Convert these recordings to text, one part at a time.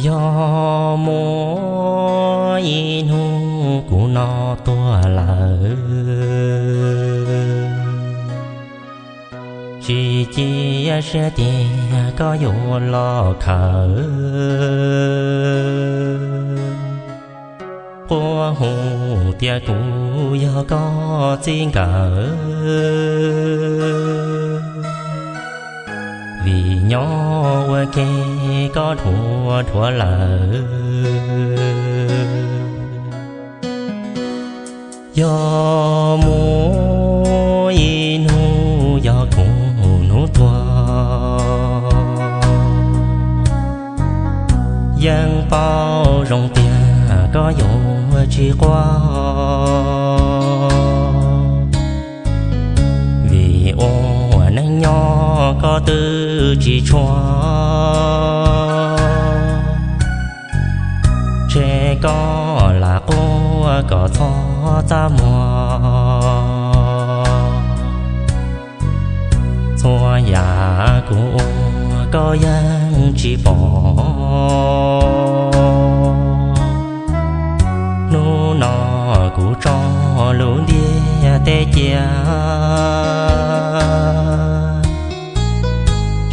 Yog muaj ib hnub kuv no tuag lawm, tsis cia siab tiag koj yuav los khawm. Quaj hu tias kuv yog koj txij nkawm, vim nyob ua ke koj dhuav dhuav lawm. Yog muaj ib hnub yog kuv hnub tuag, yeej paub zoo tiag koj yuav tsis quaj, vim ua neej nyob koj twb tsis tshua. Ntshe koj lam quaj kom txhob txaj muag, txhua yam kuv ua koj yeej tsis pom. Hnub no kuv tso lub ntiaj teb cia,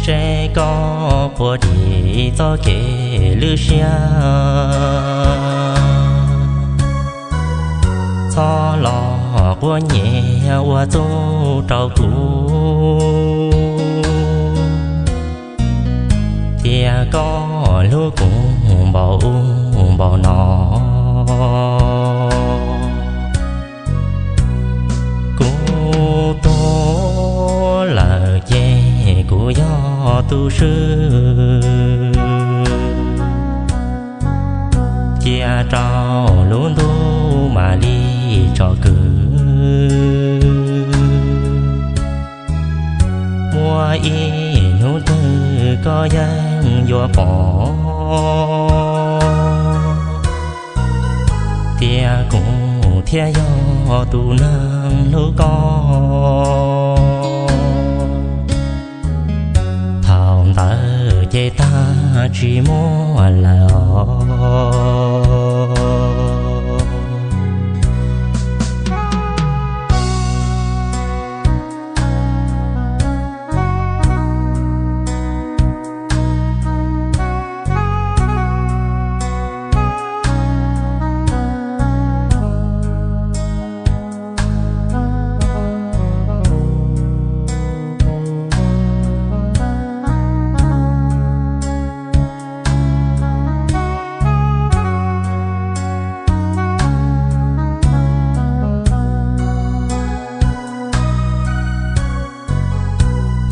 seb koj puas dim txoj kev lwj siab. Txhob los quaj nyiav ua txuj rau kuv, tias koj hlub kuv npaum ub npaum no. Kuv tuag lawm ces kuv yog tus swb, cia rau lub ntuj mam li tsom kwm. Muaj ib hnub twg koj yeej yuav pom tias kuv thiaj yog tus neeg hlub koj. Thaum ntawd ces tag tsis muaj lawm os.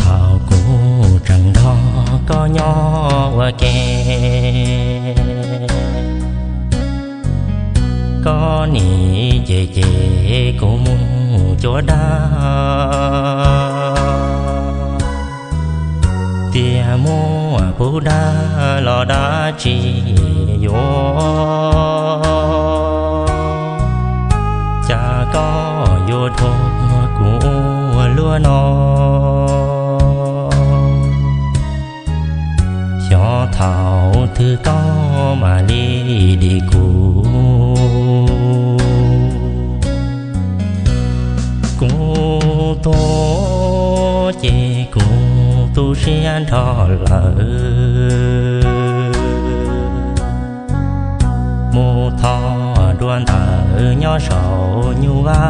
Thaum kuv tseem nrog koj nyob ua ke, koj nim cem cem kuv mus cuav dab, tias muaj pub dab los dab tsis yuav, cas koj yuav dhuav kuv ua luaj no. Xyov thaum twg koj mam li dim kuv. Kuv tuag ces kuv tu siab nrho lawm, mus thov dua ntawm nyob saum nyuj vaj,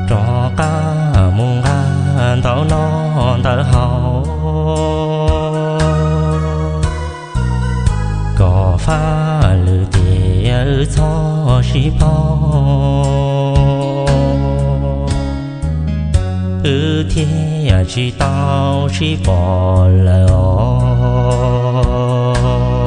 rov qab mus nqa ntawv noj ntawv haus, kom faj lwm tiam wb txhob sib paub, wb thiaj tsis tau sib pom lawm os.